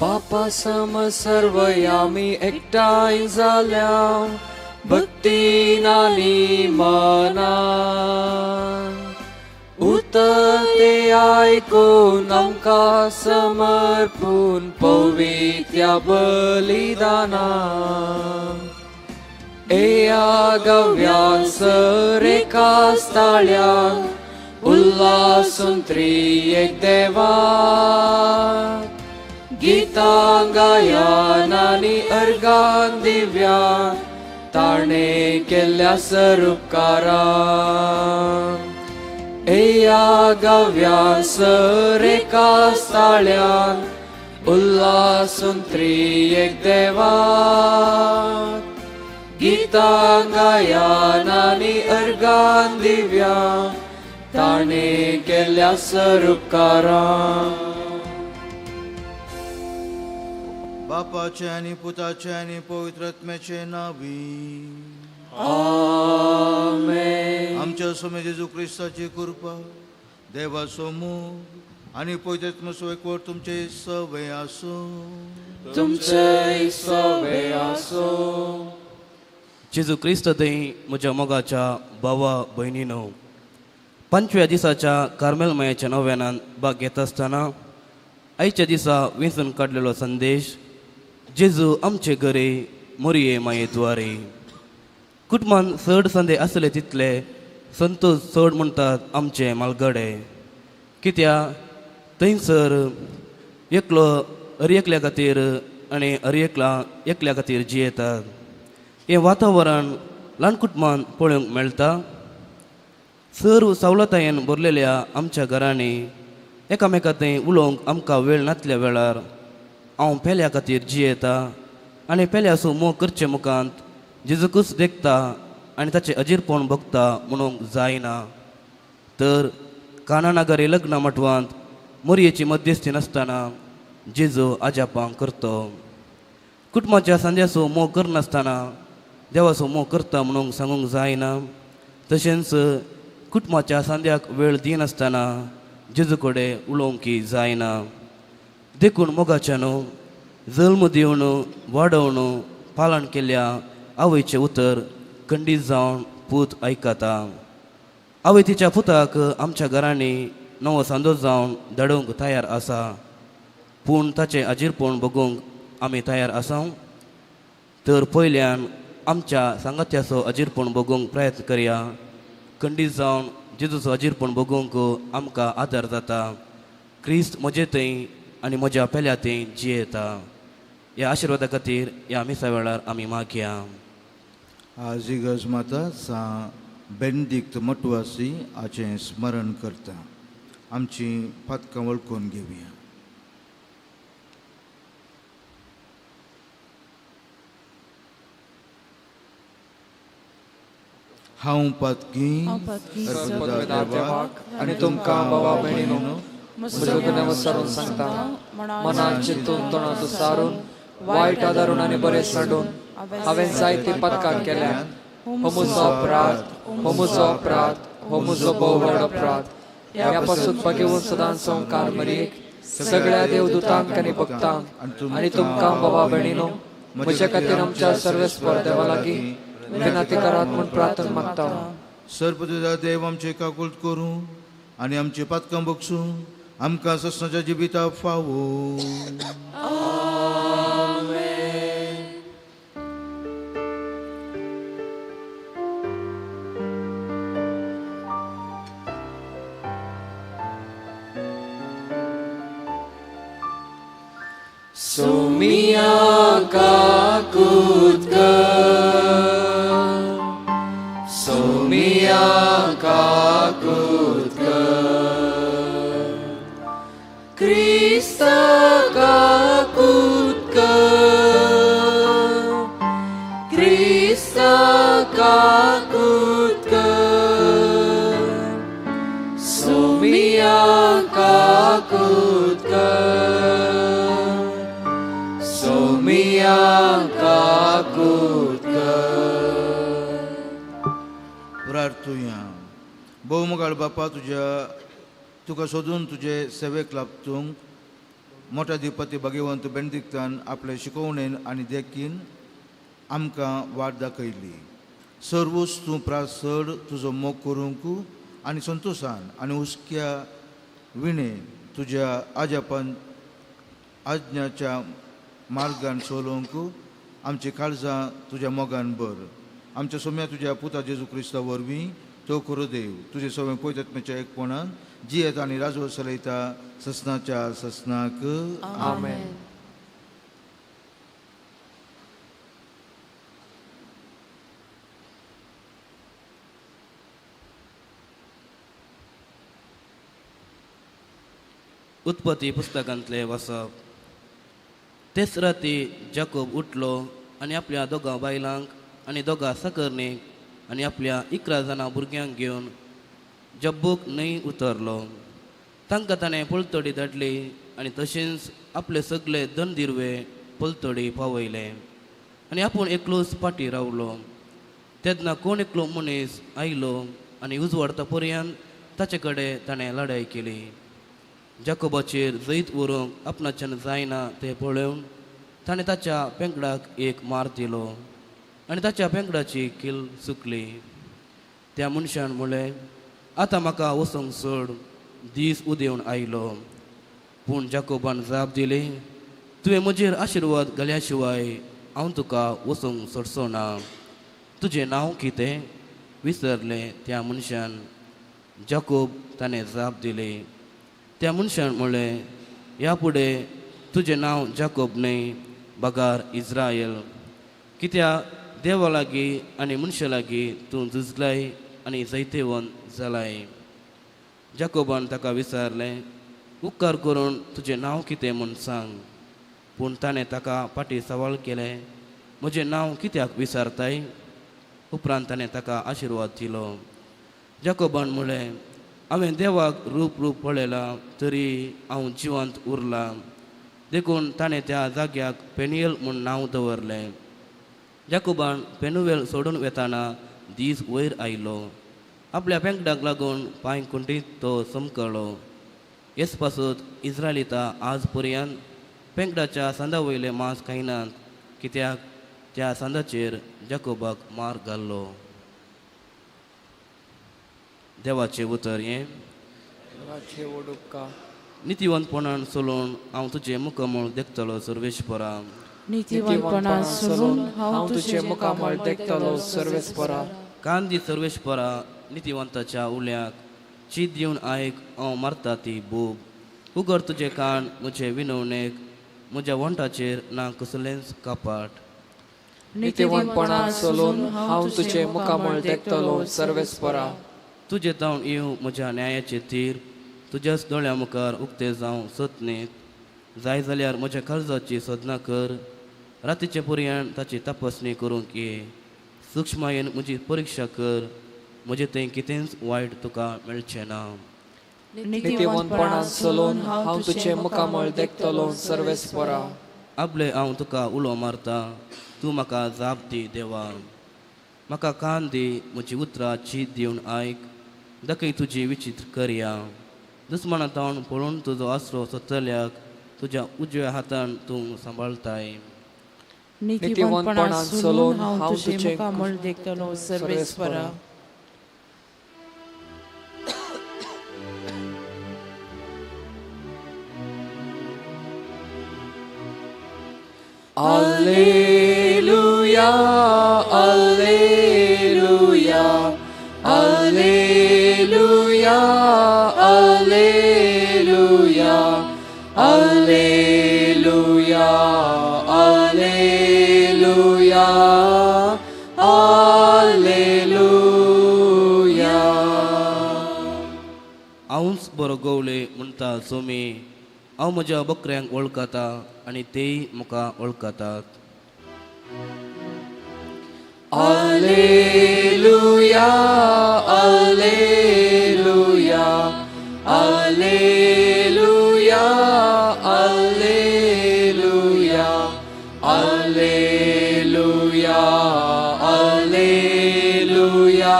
बापा सम सर्वय आमी एकठांय जाल्या भक्तीन आनी मनान उतर ते आयकून आमकां समर्पून पवित्या बलिदानान एया गव्यान सर एका ताळ्यान उल्हासून त्रिएक देवा गीतां गायन आनी अर्गान दिव्यान ताणें केल्ल्या सरुपकारान एया गव्यान सर एका ताळ्यान उल्हासून त्रिएक देवा गीतां गायन आनी अर्गान दिव्यान ताणें केल्ल्या सरुपकारान. बापाचे आनी पुताचे आनी पवित्र आत्म्याचे नांवी आमेन. आमच्या स्वामी जेजू क्रिस्ताची कृपा, देवाचो मोग आनी पवित्र आत्म्याचो एकवट तुमचे सवे आसूं. तुमचे सवे आसूं. जेजू क्रिस्त थंय म्हज्या मोगाच्या भावा भयणीनो, 5व्या दिसाच्या कार्मेल मायेच्या नव्यानान भाग घेता आसतना आयच्या दिसा वेंचून काडलेलो संदेश जेजू आमचे घरे मोरये माये द्वारे. कुटुंबान चड संदे आसले तितले संतोष चड म्हणटात आमचे मालगडे, कित्याक थंयसर एकलो हर एकल्या खातीर आनी हर एकला एकल्या खातीर जियेतात. हें वातावरण ल्हान कुटुंबान पळोवंक मेळटा. सर्व सवलतायेन भरलेल्या आमच्या घरांनी एकामेका थंय उलोवंक आमकां वेळ नातल्या वेळार हांव पेल्या खातीर जियेता आनी पेल्याचो मोग करचे मुखांत जेजूकूच देखता आनी ताचें अजीरपण भोगता म्हणूंक जायना. तर कानानगरी लग्न मठवांत मोरयेची मध्यस्थी नासतना जेजू आजापां करतो. कुटुंबाच्या सांद्याचो मोग करनासतना देवाचो मोग करता म्हणूंक सांगूंक जायना. तशेंच कुटुंबाच्या सांद्याक वेळ दिनासतना जेजू कडेन उलोवंक जायना. देखून मोगाच्यान जल्म दिवन वाडोवन पालन केल्ल्या आवयचें उतर खंडीत जावन पूत आयकता. आवय तिच्या पुताक आमच्या घरांनी नवो सांदो जावन धाडूंक तयार आसा, पूण ताचें आजीरपण बगूंक आमी तयार आसा. तर पयल्यान आमच्या सांगात्याचो अजीरपण बगूंक प्रयत्न करया. खंडीत जावन जेजूचो अजीरपण बगूंक आमकां आदार जाता. क्रिस्त म्हजे थंय आनी म्हज्या पेल्या थंय जियेता. ह्या आशिर्वादा खातीर ह्या मिसा वेळार आमी मागया. आज इगर्ज माता सा बेंदिक्त मटवासी हाचें स्मरण करता. आमची पातकां वळखून घेवया. हांव पातकी देवाक आनी तुमकां बाबा भयणीनो म्हजो गुन्यांव विसरून सांगता, मनान चिंतून तोंडांत सारून वायट आदारून आनी बरें सांडून हांवें जायतीं पातकां केल्या. हो म्हजो अपराध, हो म्हजो अपराध, हो म्हजो भोव व्हड अपराध. ह्या पासून बगेवन सदांच संवकार मरयेक सगळ्या देवदूतांक आनी भक्तांक आनी तुमकां बाबा भयणीनो म्हज्या खातीर आमच्या सर्वेस्पर देवा लागीं विनंती करात म्हूण प्रार्थना मागता. सर्वपिता देव आमचे काकुळट करूं आनी आमचे पातकां बगसूं आमकां ससनाच्या जिविता फावो. सोमिया काकूत कर, सोमिया काकूत कर, क्रिस्ता काकूत कर, क्रिस्ता काकूत कर, सोमिया काकूत कर, सोमिया काकूत कर. प्रार्थुया. भोवमुगाळ बापा, तुज्या तुका सोदून तुजे सेवेक लाबतूंक मोठाधिपती भगवंत बेंडिक्तान आपले शिकोवणेन आनी देखीन आमकां वाट दाखयली. सर्वूच तूं प्रास चड तुजो मोग करूंक आनी संतोशान आनी हुस्क्या विणे तुज्या आजापन आज्ञाच्या मार्गान चलोवंक आमची काळजां तुज्या मोगान भर. आमच्या सोम्या तुज्या पुता जेजू क्रिस्ता वरवीं तो खरो देव तुजे सगळें पवित्र एकपणान जियेता आनी राजवट चलयता ससनाच्या ससनाक. आमेन. उत्पत्ती पुस्तकांतले वाचप. तेच राती जाकोब उठलो आनी आपल्या दोगां बायलांक आनी दोगां साकरणीक आनी आपल्या 11 जाणां भुरग्यांक घेवन जब्बूक न्हंय उतरलो. तांकां ताणें पलतडी धाडली आनी तशेंच आपले सगळे दंदिरवे पलतडी पावयले आनी आपूण एकलोच फाटीं रावलो. तेन्ना कोण एकलो मनीस आयलो आनी उजवाडता पर्यंत ताचे कडेन ताणें लडाय केली. जाकोबाचेर जैत व्हरूंक आपणाच्यान जायना तें पळोवन ताणें ताच्या पेंकडाक एक मार दिलो आनी ताच्या पेंकडाची कील चुकली. त्या मनशान म्हणलें, आतां म्हाका वचूंक सोड, दीस उदेवन आयलो. पूण जाकोबान जाप दिली, तुवें म्हजेर आशिर्वाद घाल्या शिवाय हांव तुका वचूंक सोडचो ना. तुजें नांव कितें विसरलें त्या मनशान. जाकोब ताणें जाप दिली. त्या मनशान म्हणलें, ह्या फुडें तुजें नांव जाकोब न्हय बगार इज्रायल, कित्याक देवा लागीं आनी मनशा लागीं तूं झुजलाय आनी जैतेवंत जालाय. जाकोबान ताका विचारलें, उपकार करून तुजें नांव कितें म्हूण सांग. पूण ताणें ताका फाटीं सवाल केलें, म्हजें नांव कित्याक विचारताय? उपरांत ताणें ताका आशिर्वाद दिलो. जाकोबान म्हणलें, हांवें देवाक रूप रूप पळयलां तरी हांव जिवंत उरलां. देखून ताणें त्या जाग्याक पेनियल म्हूण नांव दवरलें. जाकोबान पेनुवेल सोडून वेताना दीस वयर आयलो. आपल्या पेंकडाक लागून पांय कुंटीत तो समकळ्ळो. हेच पासत इज्रायलिता आज पर्यंत पेंकडाच्या सांदा वयले मांस खायनात, कित्याक त्या सांदाचेर जाकोबाक मार घाल्लो. देवाचें उतर हें. नितीवंतपणान चलोवन हांव तुजें मुखामळ देखतलो सर्वेस्परा. नितीवंतपणान चलोवन हांव तुजें मुखामळ देखतलो सर्वेस्परा. कान दी सर्वेस्परा नितीवंताच्या उल्याक, चीत दिवन आयक हांव मारता ती बोब. उगड तुजें कान म्हजे विनवणेक, म्हज्या वंठाचेर ना कसलेंच कपाट. नितीवंतपणान चलोवन हांव तुजें मुखामळ देखतलो सर्वेस्परा. तुजे तावन येवं म्हज्या न्यायाचे तीर, तुज्याच दोळ्या मुखार उक्ते जावं सतनेत. जाय जाल्यार म्हज्या काळजाची सोदना कर, रातीचे पर्यंत ताची तपासणी करूंक ये. सुक्ष्मायेन म्हजी परिक्षा कर, म्हजें थंय कितेंच वायट तुका मेळचें ना. नितीवंतपणान चलोवन हांव तुजें मुखामळ देखतलो सर्वेस्परा. आपले हांव तुका उलो मारता, तूं म्हाका जाप दी देवा. म्हाका कान दी, म्हजी उतरां चीत दिवन आयक. दाखय तुजी विचित्र करया. दुस्माना तावन पळोवन तुजो आसरो सोदतल्याक तुज्या उजव्या हातान तूं सांबाळताय. नितीवंतपणान चलोवन हांव तुजें मुखामळ देखतलो सर्वेस्परा. Alleluia, Alleluia, Alleluia, Alleluia, Alleluia, Alleluia, Alleluia. हांवच बरो गवले म्हणटा सोमी, हांव म्हज्या बकऱ्यांक वळखता आनी तेय म्हाका वळखतात. Alleluia, Alleluia, Alleluia, Alleluia, Alleluia, Alleluia,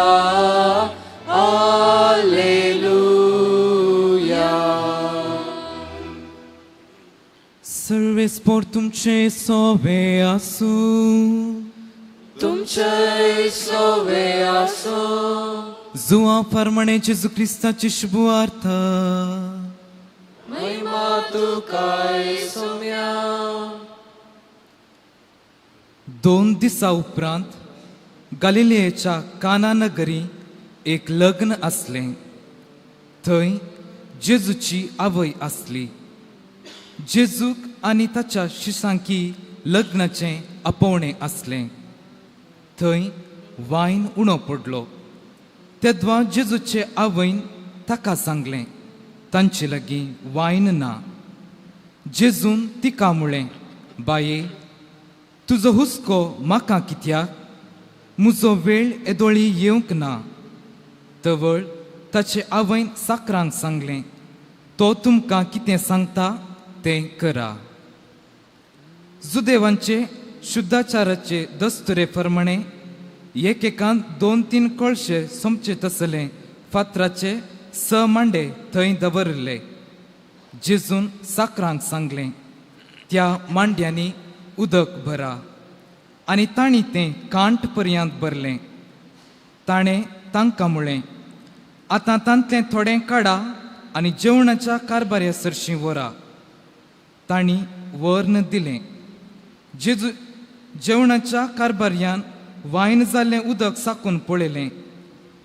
Alleluia. क्रिस्पोर तुमचे सोवे आसूं. तुमचे सोवे आसूं. जुआ फरमाणे जेजू क्रिस्ताची शुभ वार्ता. महिमा तुका सोम्या. 2 दिसा उपरांत गालिलेच्या काना नगरी एक लग्न आसलें. थंय जेजूची आवय आसली. जेजूक आनी ताच्या शिसांकी लग्नाचें आपोवणें आसलें. थंय वायन उणो पडलो. तेद्वा जेजूचे आवयन ताका सांगलें, तांचे लागीं वायन ना. जेजून तिका म्हळें, बाये, तुजो हुस्को म्हाका कित्याक? म्हजो वेळ येदोळी येवंक ना. तवळ ताचे आवयन साकरांक सांगलें, तो तुमकां कितें सांगता तें करा. जुदेवांचे शुद्धाचाराचे दस्तुरे प्रमाणे एकेकान 2-3 कळशे सोमचे तसले फातराचे 6 मांडे थंय दवरिल्ले. जेजून साकरांक सांगलें, त्या मांड्यांनी उदक भरा. आनी तांणी तें कांठ पर्यंत भरलें. ताणें तांकां म्हळें, आतां तांतलें थोडें काडा आनी जेवणाच्या कारबाऱ्या सरशीं व्हरा. तांणी वर्ण दिलें. जेजू जेवणाच्या कारबाऱ्यान वायन जाल्लें उदक साकून पळयलें.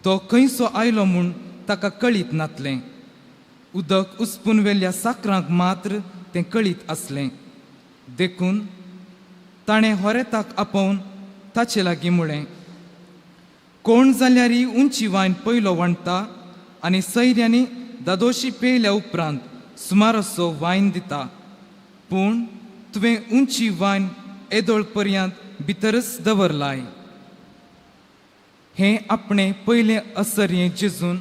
तो खंयसो आयलो म्हूण ताका कळीत नातलें. उदक उसपून वेल्या साकरांक मात्र तें कळीत आसलें. देखून ताणें होरेताक आपोवन ताचे लागीं म्हळें, कोण जाल्यार उंची वायन पयलो वणटा आनी सैऱ्यांनी दादोशी पेयल्या उपरांत सुमारसो वायन दिता. पूण तुवें उंची वायन येदोळ पर्यंत भितरच दवरलाय. हें आपणें पयलें असर्यें जेजून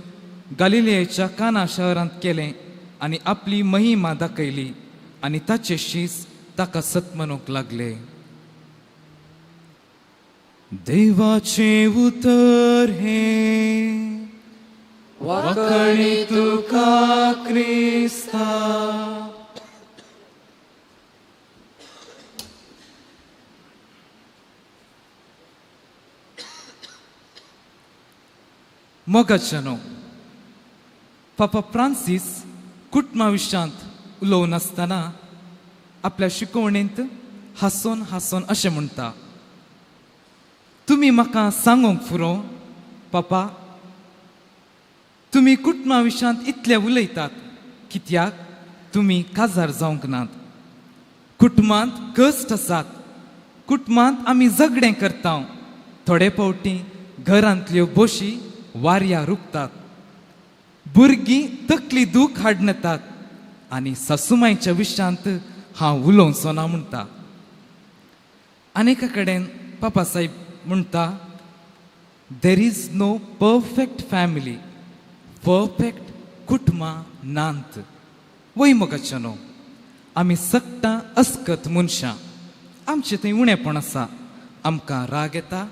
गालिलेच्या काना शहरांत केलें आनी आपली महिमा दाखयली आनी ताचे शीस ताका सतमनूंक लागले. देवाचें उतर हें वाकणी तुका क्रिस्ता. मोगाच्यानो, पापा फ्रांसीस कुटुंबा विशयांत उलोवन आसतना आपल्या शिकवणेंत हांसोन हांसोन अशें म्हणटा, तुमी म्हाका सांगूंक फुरो पापा, तुमी कुटुंबा विशयांत इतले उलयतात कित्याक तुमी काजार जावंक नात. कुटुंबांत कश्ट आसात, कुटुंबांत आमी झगडें करता, थोडे फावटी घरांतल्यो बोशी वाऱ्या रुपतात, भुरगीं तकली दूख हाडणतात आनी सासुमायच्या विशयांत हांव उलोवचो ना म्हणटा. आनी एका कडेन पापा साहेब म्हणटा, there is no perfect family, perfect कुटुंबां नात. वय मोगाच्यानो, आमी सगटां अस्कत मनशां, आमचें थंय उणेपण आसा, आमकां राग येता,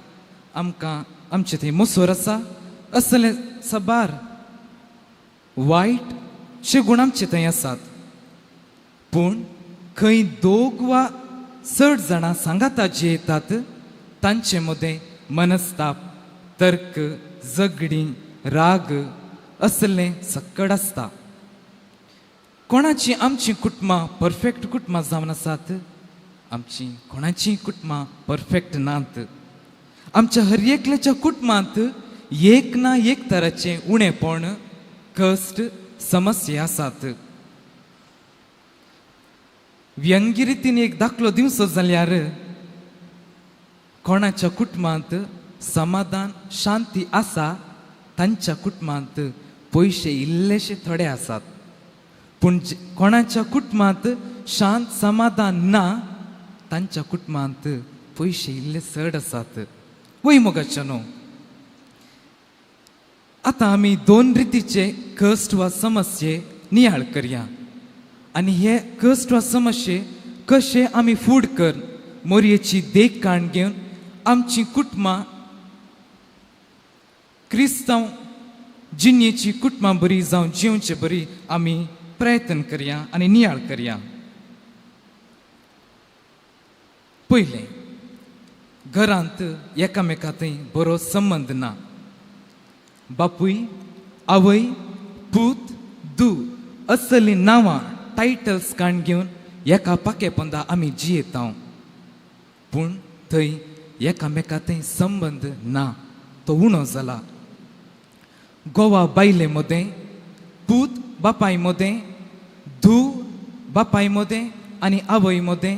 आमकां आमचें थंय मोसोर आसा, असले साबार वायट शे गूण आमचे थंय आसात. पूण खंय 2 वा चड जाणां सांगाता जी येतात तांचे मदें मनस्ताप, तर्क, झगडीं, राग असलें सक्कड आसता. कोणाची आमची कुटुंबां परफेक्ट कुटुंबां जावन आसात? आमची कोणाची कुटुंबां परफेक्ट नात. आमच्या हर एकल्याच्या कुटुंबांत एक ना एक तराचें उणेपण, कश्ट, समस्या आसात. व्यंगी रितीन एक दाखलो दिवचो जाल्यार कोणाच्या कुटुंबांत समाधान, शांती आसा तांच्या कुटुंबांत पयशे इल्लेशे थोडे आसात. पूण कोणाच्या कुटुंबांत शांत समाधान ना तांच्या कुटुंबांत पयशे इल्ले चड आसात. वय मोगाच्यानो, आतां आमी 2 रितीचे कश्ट वा समस्ये नियाळ करया आनी हे कश्ट वा समस्ये कशे आमी फूड कर मोरयेची देख काण घेवन आमची कुटुंबां क्रिस्तांव जिणेची कुटुंबां बरी जावं जिवचे बरी आमी प्रयत्न करया आनी नियाळ करया. पयलें, घरांत एकामेका थंय बरो संबंद ना. बापूय, आवय, पूत, धूव असलीं नांवां टायटल्स काण घेवन एका पाकेपंदा आमी जियेता, पूण थंय एकामेका थंय संबंद ना, तो उणो जाला. गोवा बायले मदें, पूत बापाय मदें, धूव बापाय मदें आनी आवय मदें,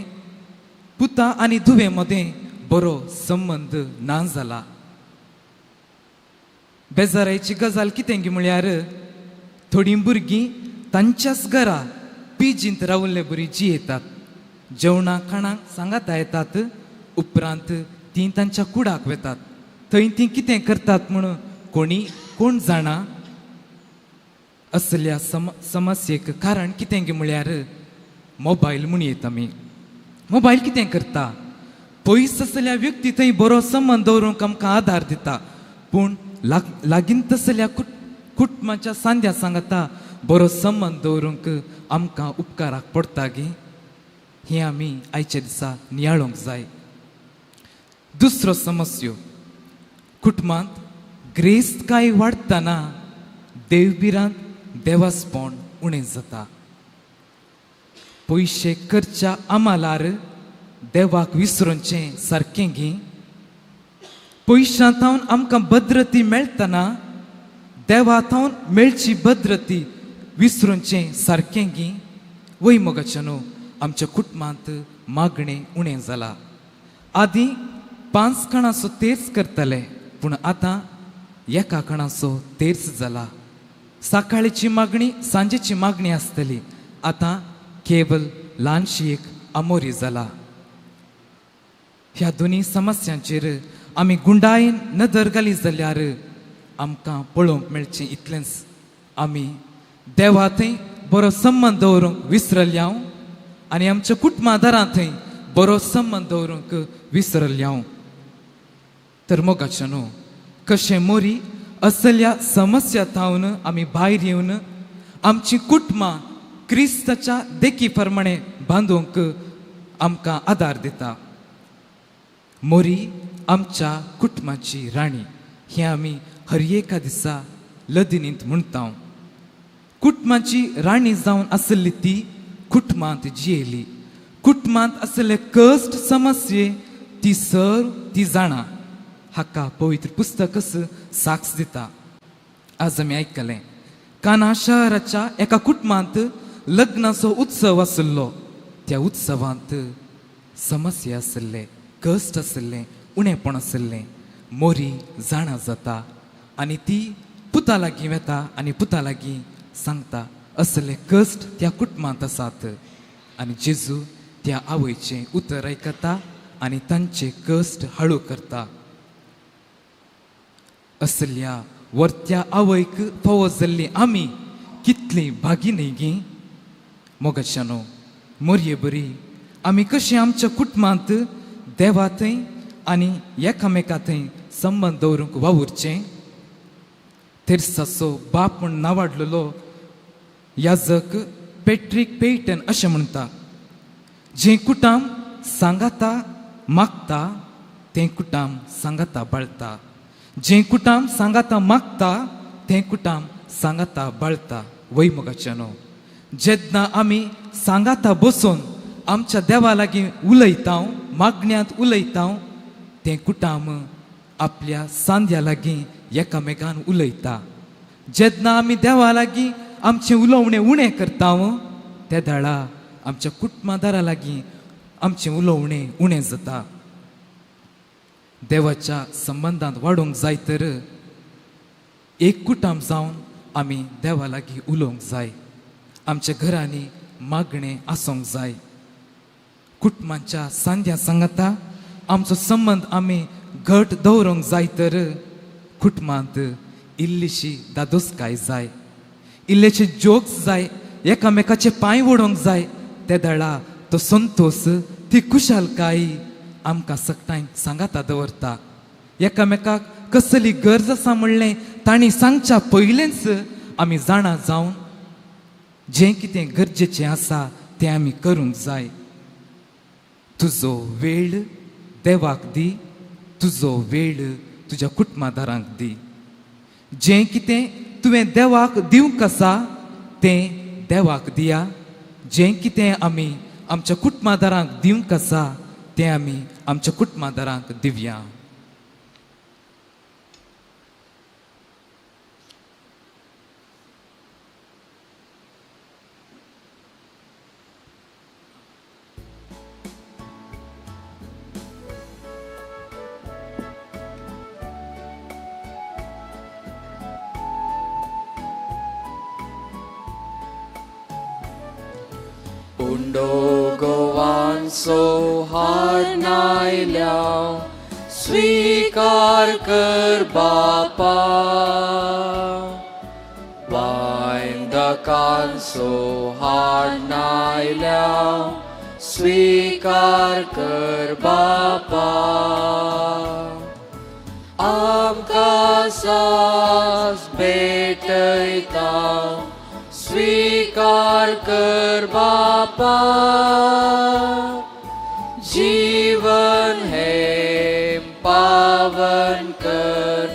पुता आनी धुवे मदें बरो संबंद ना जाला. बेजारायची गजाल कितें म्हळ्यार थोडीं भुरगीं तांच्याच घरा पिजींत रावल्ले बरी जियेतात, जेवणां खाणांक सांगाता येतात, उपरांत तीं तांच्या कुडाक वेतात. थंय तीं कितें करतात म्हूण कोणी कोण जाणा. असल्या समस्येक कारण कितें म्हळ्यार मोबायल म्हूण येता. आमी मोबायल कितें करता, पयस आसल्या व्यक्ती थंय बरो संबंद दवरूंक आमकां आदार दिता, पूण लागीं तसल्या कुटुंबाच्या सांद्या सांगता बरो संबंद दवरूंक आमकां उपकाराक पडटा गी. हें आमी आयच्या दिसा नियाळूंक जाय. दुसरो समस्यो, कुटुंबांत ग्रेस्तकाय वाडटना देवभिरांत देवासपण उणें जाता. पयशे करच्या आमालार देवाक विसरूचें सारकें गी. पयशां थावन आमकां भद्रती मेळटना देवा थावन मेळची भद्रती विसरूचें सारकें गी. वय मोगाचें न्हू, आमच्या कुटुंबांत मागणें उणें जाला. आदीं 5 कणाचो तेर्स करताले, पूण आतां 1 कणाचो तेर्स जाला. सकाळची मागणी सांजेची मागणी आसतली, आतां केवल ल्हानशी एक आमोरी जाला. ह्या दोनी समस्यांचेर आमी गुंडायेन नदर घाली जाल्यार आमकां पळोवंक मेळचें इतलेंच, आमी देवा थंय बरो संबंद दवरूंक विसरल्या आनी आमच्या कुटुंबादारां थंय बरो संबंद दवरूंक विसरल्या. तर मोगाचें न्हू, कशें मोरी असल्या समस्या थावन आमी भायर येवन आमची कुटुंबां क्रिस्ताच्या देखी प्रमाणे बांदूंक आमकां आदार दिता. मोरी आमच्या कुटुंबाची राणी हें आमी हर एका दिसा लदिनींत म्हणटा. कुटुंबाची राणी जावन आसली ती कुटुंबांत जियेली. कुटुंबांत आसले कश्ट समस्ये ती सर ती जाणा. हाका पवित्र पुस्तकच साक्ष दिता. आज आमी आयकलें, काना शहराच्या एका कुटुंबांत लग्नाचो उत्सव आसलो. त्या उत्सवांत समस्या आसले, कश्ट आसलें, उणेपण आसलें. मोरी जाणा जाता आनी ती पुता लागीं वेता आनी पुता लागीं सांगता असले कश्ट त्या कुटुंबांत आसात. आनी जेजू त्या आवयचें उतर आयकता आनी तांचे कश्ट हळू करता. असल्या वर्त्या आवयक फावो जाल्ली आमी कितली भागी न्ही गी. मोगाच्यानो, मोरये बरी आमी कशें आमच्या कुटुंबांत देवा थंय आनी एकामेका थंय संबंद दवरूंक वावुरचें. तेर्साचो बाप म्हूण नावाडलेलो याजक पेट्रीक पेटन अशें म्हणटा, जें कुटाम सांगाता मागता तें कुटाम सांगाता बाळता, जें कुटाम सांगाता मागता तें कुटाम सांगाता बाळता. वय मोगाच्यानो, जेन्ना आमी सांगाता बसून आमच्या देवा लागीं उलयता, मागण्यांत उलयता, तें कुटाम आपल्या सांद्या लागीं एकामेकान उलयता. जेन्ना आमी देवा लागीं आमचें उलोवणें उणें करता ते दाळा आमच्या कुटुंबादारा लागीं आमचें उलोवणें उणें जाता. देवाच्या संबंदांत वाडोवंक जाय तर एक कुटाम जावन आमी देवा लागीं उलोवंक जाय. आमच्या घरांनी मागणें आसूंक जाय. कुटुंबाच्या सांद्या सांगाता आमचो संबंद आमी घट दवरूंक जाय तर कुटुंबांत इल्लीशी दादोसकाय जाय, इल्लेशे जोक्स जाय, एकामेकाचे पांय ओडोवंक जाय. ते दळा तो संतोश, ती खुशालकाय आमकां सगटांय सांगाता दवरता. एकामेकाक कसली गरज आसा म्हणलें तांणी सांगच्या पयलेंच आमी जाणा जावन जें कितें गरजेचें आसा तें आमी करूंक जाय. तुजो वेळ देवाक दी, तुजो वेळ तुज्या कुटुंबादारांक दी. जें कितें तुवें देवाक दिवंक आसा तें देवाक दिया. जें कितें आमी आमच्या कुटुंबादारांक दिवंक आसा तें आमी आमच्या कुटुंबादारांक दिवया. उंडो गोवांचो हाड स्वीकार कर बापा, वायंदकांचो हाड नायल्या स्वीकार कर बापा. आमकां सास भेटयता स्वीकार कर बापा, जीवन हे पावन कर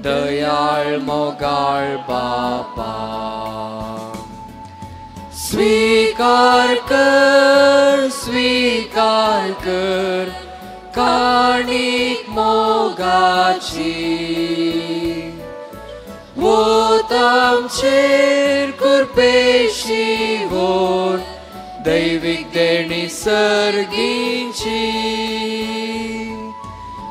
दयाळ मोगाळ बापा. स्वीकार कर, स्वीकार कर काणीक मोगाची, वोत आमचेर कृपेशी वोत दैवीक देणी सर्गींची.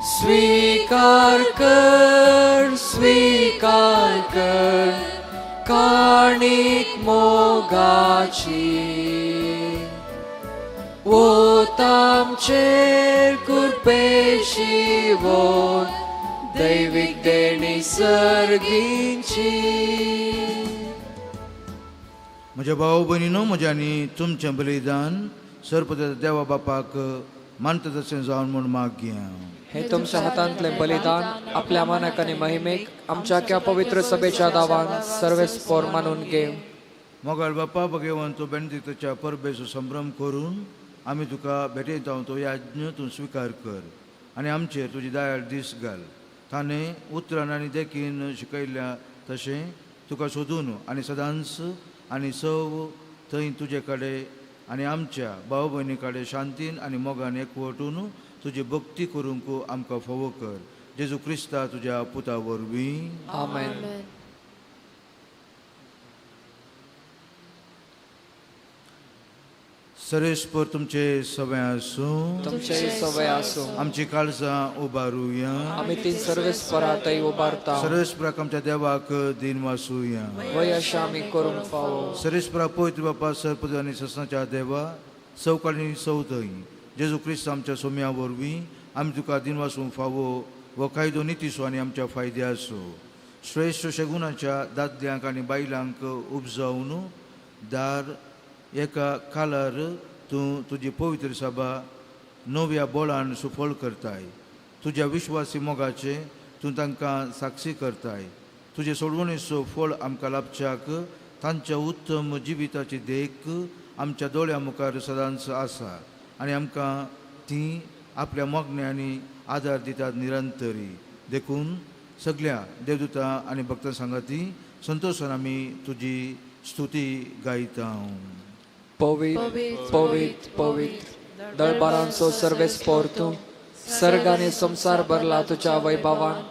स्वीकार कर, स्वीकार कर काणीक मोगाची, वोत आमचेर कृपेशी वोत दैवीक देणी सर्गींची. म्हज्या भाव भयणीनो, म्हज्या आनी तुमचें बलिदान सर्पद देवा बापाक मानता तशें जावन म्हूण मागया. हे तुमच्या हातांतलें बलिदान आपल्या मानाक आनी महिमेक आमच्या क्या पवित्र सभेच्या दावान सर्वेस्पोर मानून घे. मोगाळ बापा, भगवंत बेनदिक्ताच्या परबेचो संभ्रम करून आमी तुका भेटयता तो याज्ञ तूं स्विकार कर आनी आमचेर तुजी दयाळ दीस घाल. ताणें उतरान आनी देखीन शिकयल्या तशें तुका सोदून आनी सदांच आनी सव थंय तुजे कडेन आनी आमच्या भाव भयणी कडेन शांतीन आनी मोगान एकवटून तुजी भक्ती करूंक आमकां फावो कर. जेजू क्रिस्ता तुज्या पुता वरवीं. आमेन. सरेस्पर तुमचे सवे आसूं, तुमचे सवे आसूं. आमची काळजां उबारुया, आमी ती सर्वेस्परातय उबारता. सरेस्पराक आमच्या देवाक दिन वासूया, वय अशें आमी करूंक फावो. सरेस्परा पवित्र बापा, सरपद आनी ससनाच्या देवा, सवकाळी सवथंय जेजू क्रिस्त आमच्या सोम्या वरवीं आमी तुका दिन वासूंक फावो हो कायदो नितीचो आनी आमच्या फायद्याचो. श्रेश्ठ शेगुणाच्या दादल्यांक आनी बायलांक उपजावन दार एका कालार तूं तुजी पवित्र सभा नव्या बोळान सुफळ करताय. तुज्या विश्वासी मोगाचे तूं तांकां साक्षी करताय. तुजे सोडवणेचो फळ आमकां लाभच्याक तांच्या उत्तम जिविताची देख आमच्या दोळ्या मुखार सदांच आसा आनी आमकां ती आपल्या मोगण्यांनी आदार दितात निरंतरी. देखून सगळ्या देवदूतां आनी भक्तां सांगाती संतोशान आमी तुजी स्तुती गायता. पवित्र पवित्र पवित्र दळबारांचो सर्वेस्पोर तूं, सर्ग आनी संवसार भरला तुज्या वैभवान.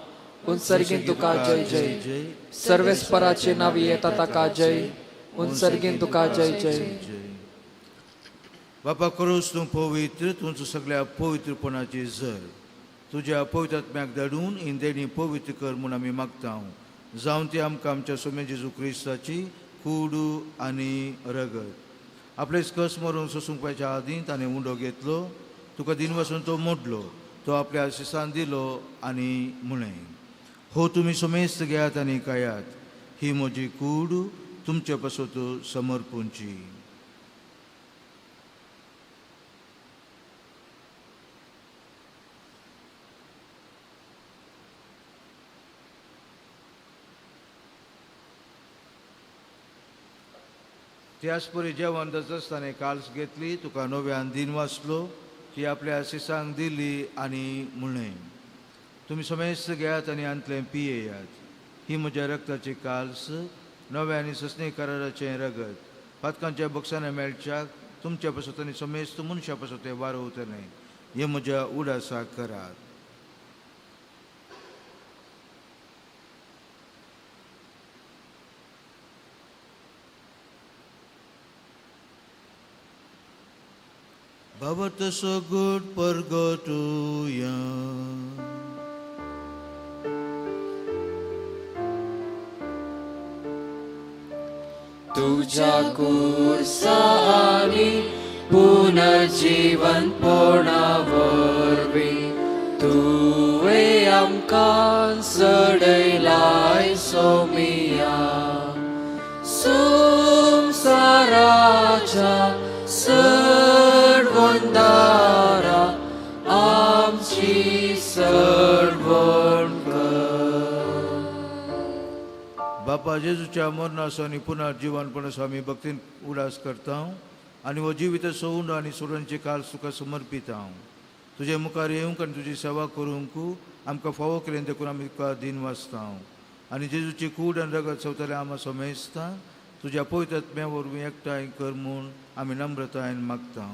उंचर्गीन तुका जय जय. सर्वेस्पराचे नांव येता ताका जय. उंचर्गीन तुका जय जय. बापा, करूच तूं पवित्र, तुमचो सगळ्या पवित्रपणाची जर तुज्या पवित्र आत्म्याक धाडून ही देणी पवित्र कर म्हूण आमी मागता. जावन ती आमकां आमच्या सोम्या जेजू क्रिस्ताची कूड आनी रगत. आपले कस मरून सोसूंक पावच्या आदीं ताणें उंडो घेतलो, तुका दिन वसून तो मोडलो, तो आपल्या शिसान दिलो आनी म्हळें, हो तुमी समेस्त घेयात आनी खायात, ही म्हजी कूड तुमचे पासत समर्पूंची. त्याच परी जेवण आसतना काल्स घेतली, तुका नव्यान दिन वाचलो, ती आपल्या शिसांक दिली आनी म्हणलें, तुमी समेस्त घेयात आनी आंतलें पियेयात. ही म्हज्या रक्ताची काल्स, नव्या आनी ससनी कराराचें रगत, पातकांच्या बक्षाने मेळच्याक तुमच्या पासत आनी समेस्त मनशा पासत तें वारवतलें. हें म्हज्या उडासाक करात. बाबा तसो गुड परगटुया. तुझ्या कुर्सा आनी पुनर्जीवनपणा वरवीं तुवें आमकां चडयलाय सोमिया. संवसाराच्या सर्वंदारा आमची सर्वण कर. बापा जेजूच्या मरणाचो आनी पुनर्जीवनपणाचो आमी भक्तीन उडास करता आनी हो जिवीत सोवून आनी सोडणचे काल तुका समर्पित हांव. तुजे मुखार येवंक आनी तुजी सेवा करूंक आमकां फावो केलें देखून आमी तुका दिन वाचता. आनी जेजूची कूड आनी रगत सवताले आमा समेस्ता तुज्या पवित्र आत्म्या वरवीं एकठांय कर म्हूण आमी नम्रतायेन मागता.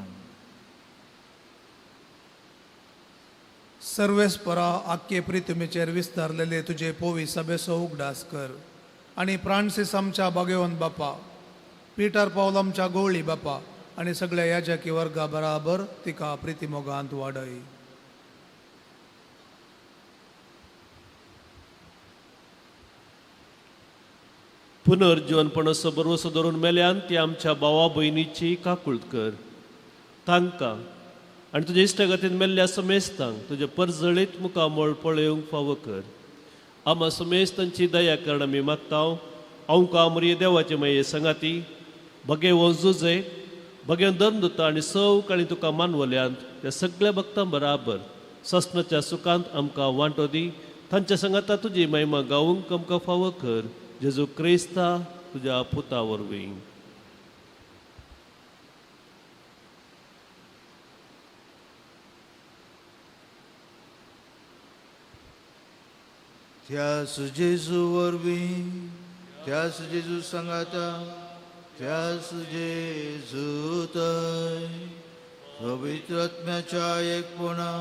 सर्वेस्परा आख्खे प्रितमेचेर विस्तारलेले तुजे पोवी सभेचो उगडास कर आनी फ्रांसीस आमच्या बागेवन बापा, पिटर पावल आमच्या गोवळी बापा आनी सगळ्या याजकी वर्गा बराबर तिका प्रितीमोगांत वाडय. पुनर्जीवनपणाचो भरवसो धरून मेल्यान ती आमच्या भावा भयणीची काकूळत कर. तांकां आनी तुज्या इश्टागतीन मेल्ल्या समेस्तांक तुज्या परजळीत मुखामळ पळोवंक फावो कर. आमा समेस्तांची दया करण आमी मागता. आमकां आमरी देवाचे माये संगाती भगेवन जुजे भगेवन दंदुता आनी सव काळी तुका मानवल्यांत त्या सगळ्या भक्तां बराबर ससनाच्या सुखांत आमकां वांटो दी. तांच्या संगाता तुजी महिमा गावूंक आमकां फावो कर. जेजू क्रिस्ता तुज्या पुता वरवीं. त्यास जेजू वरवीं, त्यास जेजू सांगाता, त्यास जेजू तय पवित्र आत्म्याच्या एकपणा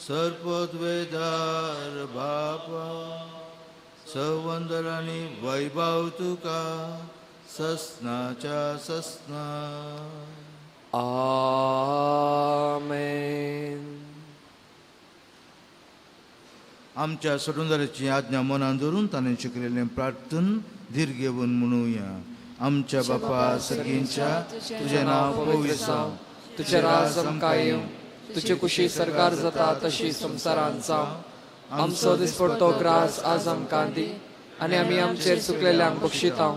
सर्पद्वेदार बापा सवंदर आनी वैभव तुका ससनाच्या ससना. आमेन. आमच्या सोडूनदाराची आज्ञा मनान धरून ताणें शिकयल्लें प्रार्थन धीर घेवन म्हणुया. आमच्या बापा सगळींच्या तुजें नांव पवित्र जावं, तुजें राज आमकां येवं, तुजे कुशी सरकार जाता तशी संवसारांत जावं. आमचो दिसपडतो ग्रास आज आमकां दी आनी आमी आमचेर चुकलेल्यांक बक्षिता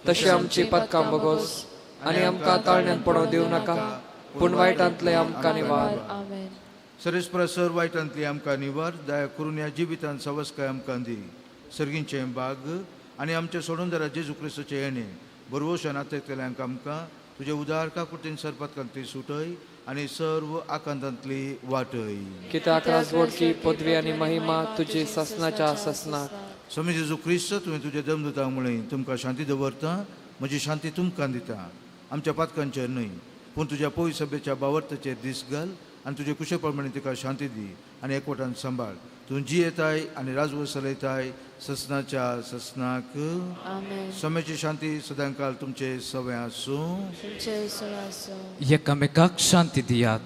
तशें आमची पदकां बगोस आनी आमकां ताळण्यांत पडोवंक दिवं नाका, पूण वायटांतलें आमकां निवार. सरेस्परा सर वायटांतली आमकां निवार, दया करून ह्या जिवितांत सवस्काय आमकां दी. सर्गींचें बाग आनी आमच्या सोडूनदारा जेजू क्रिस्ताचें येणें बरवशान आतांतल्यांक आमकां तुजे उदार काकुळटेन सरपातकांतली सुटय आनी सर्व आकांतांतली वाटय. कित्याक राजवटकी पदवी आनी महिमा तुजी ससनाच्या ससनाक. स्वामी जेजू क्रिस्त, तुवें तुज्या दमदुतांक म्हळें, तुमकां शांती दवरता, म्हजी शांती तुमकां दिता. आमच्या पातकांचेर न्हय पूण तुज्या पवित्र सभेच्या बावर्ताचेर दीस घाल आनी तुजे कुशे प्रमाणे तिका शांती दी आनी एकवटान सांबाळ. तूं जियेताय आनी राजवट चलयताय ससनाच्या ससनाक. स्वामीची शांती सदांकाल तुमचे सवे आसूं. एकामेकाक शांती दियात.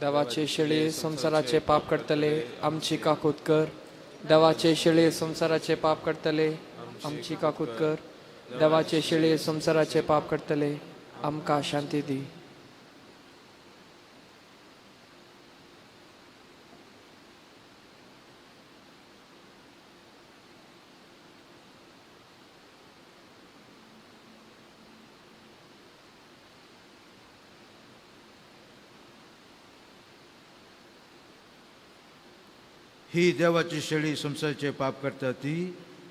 देवाचे शेळये संवसाराचे पाप करतले आमची काकूत कर. देवाचे शेळये संवसाराचे पाप करतले आमची काकूत कर. देवाचे शेळये संवसाराचे पाप करतले आमकां शांती दी. ही देवाची शेळी संवसाराचे पाप करता ती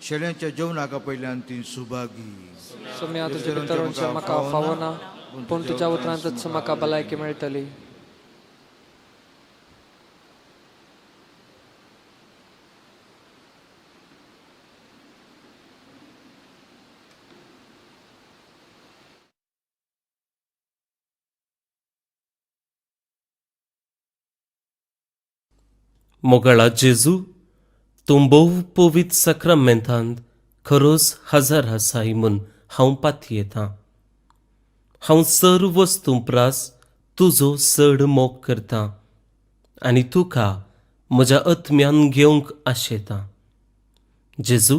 शेळ्यांच्या जेवणाक पयल्यान ती सुभागी. सोम्या तुजे भितर म्हाका फावना, पूण तुज्या उतरांतच म्हाका भलायकी मेळटली. मोगाळा जेजू, तूं भोव पवित्र साक्रामेंतांत खरोच हजर आसाय म्हूण हांव पातयेतां. हांव सर्व वस्तूं प्रास तुजो चड मोग करतां आनी तुका म्हज्या आत्म्यान घेवंक आशेतां. जेजू,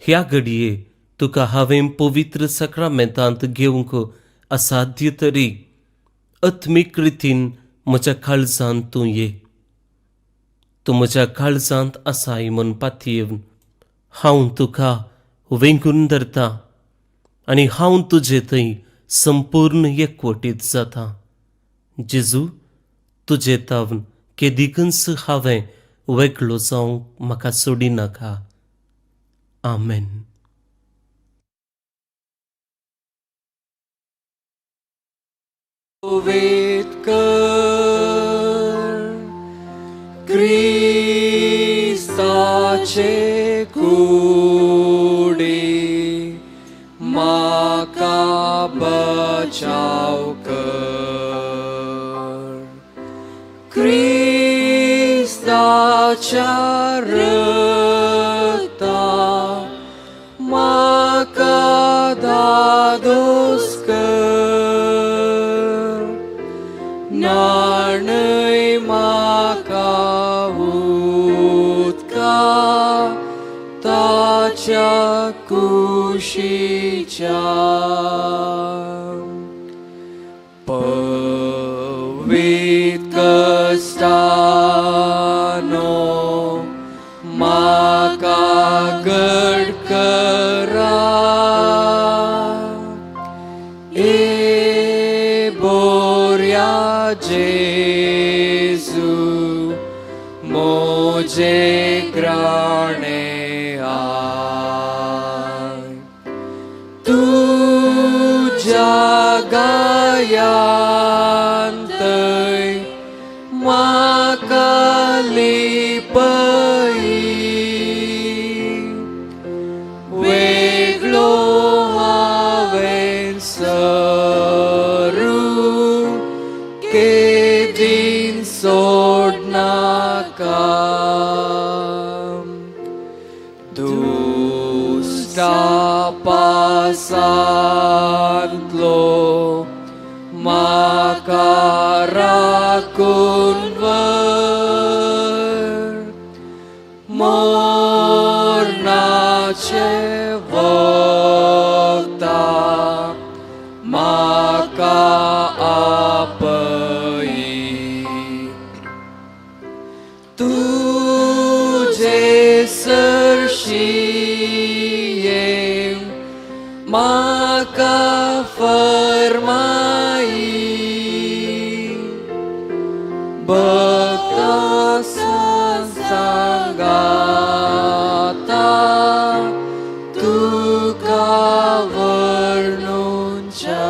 ह्या घडये तुका हांवें पवित्र साक्रामेंतांत घेवंक असाध्य तरी आत्मीक रितीन म्हज्या काळजांत तूं ये. तूं म्हज्या काळजांत आसाय म्हूण पातयेवन हांव तुका वेंगून धरता आनी हांव तुजे थंय संपूर्ण एकवटीत जाता. जेजू, तुजे तावन केदिकूच हांवें वेगळो जावंक म्हाका सोडिनाका. आमेन. क्रिस्ताचे कुडी म्हाका बचाव कर, क्रिस्ताच्या रक्ता म्हाका दादोस कर, न्हाणय म्हाका उदका ताच्या कुशीच्या. पवित्र कश्टानो म्हाका घट करा, ए बोऱ्या जेजू मोजे ग्राणे I, तुज्या गायांतय म्हाका लिपय, वेगळो हांवें सरू केदीन सोडनाका. दुश्टा पासांतलो म्हाका राखून व्हर, मोरणाचे वखदा म्हाका आपय, तुजे सरशी म्हाका फरमाई, भक्ता सांगाता तुका वर्णुच्या.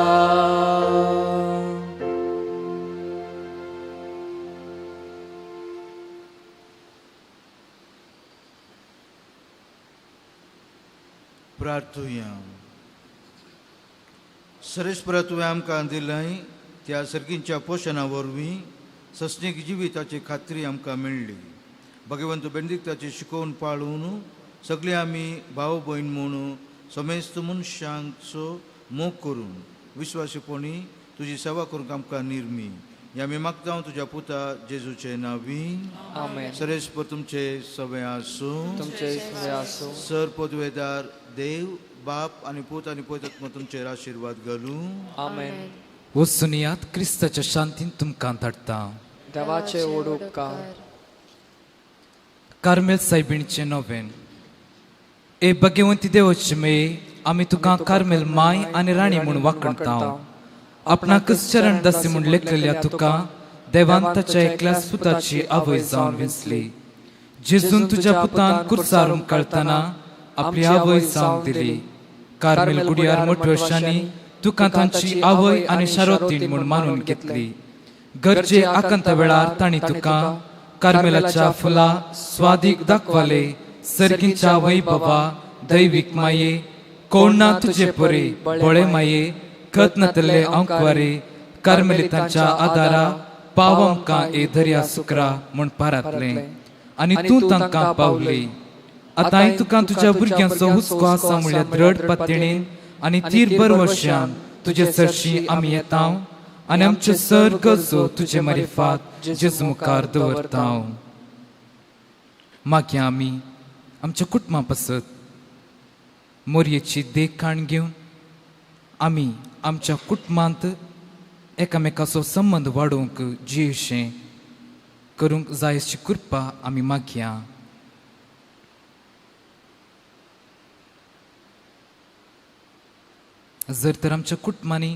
प्रार्थुया. सरेस्परा तुवें आमकां दिलाय त्या सर्गींच्या पोशणा वरवीं सस्नीक जिविताची खात्री आमकां मेळ्ळी. भगवंत बेंदिक्ताची शिकोवन पाळून सगळे आमी भाव भयण म्हूण समेस्त मनशांचो मोग करून विश्वासीपणी तुजी सेवा करूंक आमकां निर्मी. ह्या आमी मागता तुज्या पुता जेजूचे नांवी. आमेन. सरेस्पर तुमचे सगळे आसूं. तुमचे सगळे आसूं. सर पदवेदार देव बाप आनी पूत आनी पवित्र तुमचेर आशिर्वाद घालूं. आमेन. वचुनयात क्रिस्ताच्या शांतीन तुमकां धाडटा. देवाचे व्हड उपकार. कार्मेल सायबिणीचें नोवेन. ए भगवंती देवाचे मेये, आमी तुका कार्मेल माय आनी राणी म्हूण वाखणता. आपणाकच चरण दासी म्हूण लेखलेल्या तुका देवान ताच्या एकल्याच पुताची आवय जावन विंचली. जेजून तुज्या पुतान कुर्सार हुमकळतना आपली आवय जावन दिली. कार्मेल गुडियार मोठवर्षांनी तुका तांची आवय आनी शारोतीन म्हूण मानून घेतली. गरजे आकांता वेळार तांणी तुका कार्मेलाच्या फुलां स्वादीक दाखवाले. सर्गीच्या वैभवा दैवीक माये, कोण ना तुजे परी बळे माये, खत नातले अंकवारे कार्मेलितांच्या आदारा पाव आमकां ए दर्या सुकरा म्हूण पारातलें आनी तूं तांकां पावली. आतांय तुका तुज्या भुरग्यांचो हुस्को आसा म्हणल्यार द्रढ पातयेन आनी तीर बरवश्यान तुजे सरशी आमी येता आनी आमचे सर गरजो तुजे मारिफात जेजू मुखार दवरता. मागीर आमी आमच्या कुटुंबा पासत मोरयेची देखखाण घेवन आमी आमच्या कुटुंबांत एकामेकाचो संबंद वाडोवंक जियेशें करूंक जाय अशी कृपा आमी मागया. जर तर आमच्या कुटुंबांनी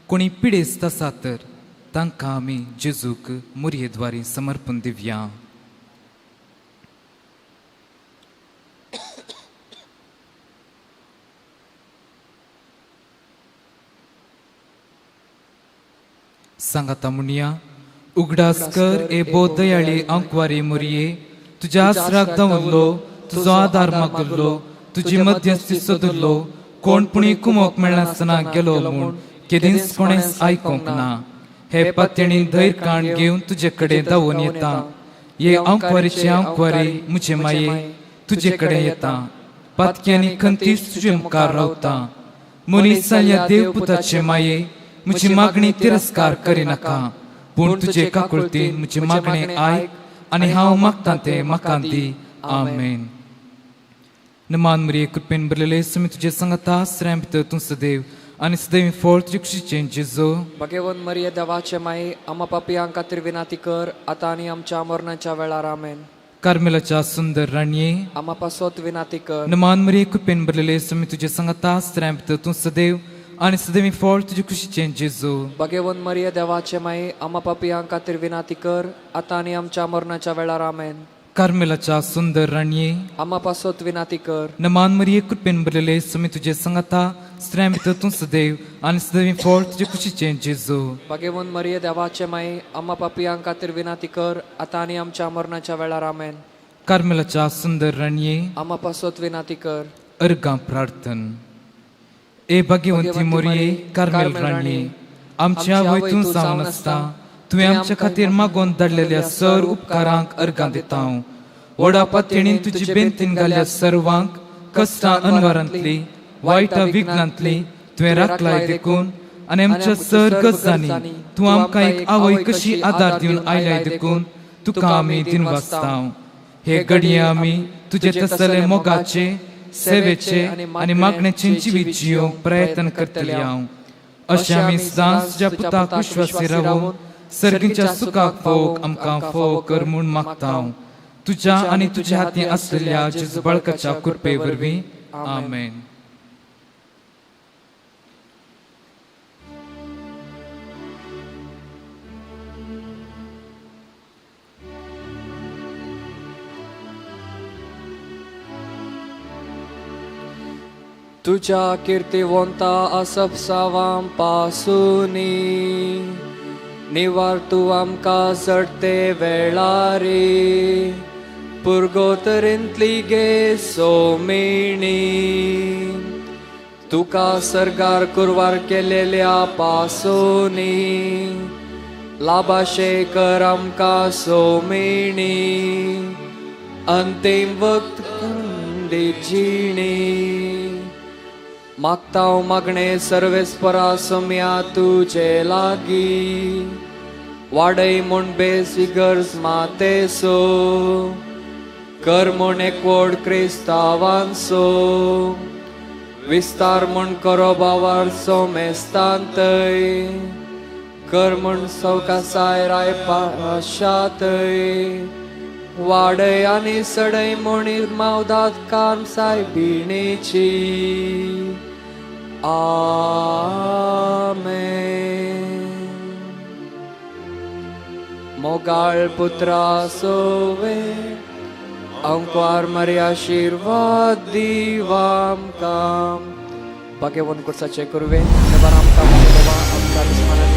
कोणी पिडेस्त आसा तर तांकां आमी जेजूक मोरयेद्वारी समर्पण दिवया. सांगाता म्हणया, उगडास कर ए बो दयाळी आंकवारी मोरये, तुज्या आसराक दवरलो, तुजो आदार मागलो, तुजी मध्यस्थी सोदलो, कोण पुणी कुमोक मेळनासतना गेलो म्हूण केदींच कोणेच आयकूंक ना. हे पातयेणी धैर्य काण घेवन तुजे कडेन धांवून येता. हे आंकवारीचे आंकवारी म्हजे माये, तुजे कडेन येता. पातकी आनी खंतीच तुजे मुखार रावता. मनीस जाल्ल्या देवपुताचे माये, म्हजी मागणी तिरस्कार करिनाका, पूण तुजे काकुळतीन म्हजी मागणें आयक आनी हांव मागता तें म्हाका दी. आमेन. नमान मरिये, कृपेन भरलेले सुमी तुजे सांगाता, स्त्रियां भितर तूं सदैव आनी सदैव फळ तुजे कुशीचें जेजू. भगवंत मरिये देवाचे माये, आमा पापयां खातीर विनंती कर आतां आनी आमच्या मरणाच्या वेळार. आमेन. कार्मेलाच्या सुंदर राणये, आमा पासत विनंती कर. नमान मरिये, कृपेन भरलेले सुमी तुजे सांगाता, स्त्रियां भितर तूं सदैव आनी सदैव फळ तुजे कुशीचें जेजू. भगवंत मरिये देवाचे माये, आमा पापयां खातीर विनंती कर आतां आनी आमच्या मरणाच्या वेळार. आमेन. कार्मेलाच्या सुंदर राणये, आमा पासत विनंती कर. नमान मरिये, कृपेन भरलेले सुमी तुजे सांगाता, स्त्रियां भितर तूं सदैव आनी सदैव फळ तुजे कुशीचें जेजू. भगवंत मरिये देवाचे माये, आमा पापयां खातीर विनंती कर आतां आनी आमच्या मरणाच्या वेळार. आमेन. कार्मेलाच्या सुंदर राणये, आमा पासत विनंती कर. अर्गां प्रार्थन. ए भाग्यवंती मोरये, कार्मेल राणये, आमच्या आवय तूं जावन आसता, तुवें आमच्या खातीर मागोवन धाडलेल्या सर उपकारांक अर्गां दिता. व्हडा पातयेणीन तुजी बेंतीन घाल्या सर्वांक कश्टां अनवारांतली वायटा विघ्नांतली तुवें राखलाय देखून आनी आमच्या सर गजांनी तूं आमकां एक आवय कशी आदार दिवन आयल्याय देखून तुका आमी दिनवासता. हे घडये आमी तुजे तसले मोगाचे, सेवेचे आनी मागण्याचे जिवीत जियोवंक प्रयत्न करतले हांव. अशें आमी सदांच तुज्या पुताक विश्वासी रावून सर्गीच्या सुखाक फावोक आमकां फावो कर म्हूण मागता. तुज्या आनी तुज्या हातीं आसलेल्या जेजू बाळकाच्या कृपे वरवीं. आमेन. तुझ्या कीर्तिवंता असपसावां पासुनी निवार तूं आमकां चडते वेळारी पुर्गोतरेंतली गे सोमिणी तुका सरगार कुरवार केलेल्या पासुनी लाभाशे कर आमकां सोमिणी अंतीम वक्त खंडी जिणी मागताव मागणे सर्वेस्परा सम्या तुजे लागी वाडय म्हूण बेसी गरज मातेसो कर म्हूण एकवट क्रिस्तावांचो विस्तार म्हूण करो बावार सोमेस्तांतय कर म्हूण सवकासाय राय पाशातय वाडय आनी सडय म्हूण मावदात काम सायबिणीची. आमेन. मोगाळ पुत्रा सोवे अंकवार मरी आशिर्वाद दिव आमकां. भाग्यवन कुर्साचे कुरवे देवान आमकां, देवा आमच्या दुस्मानांचे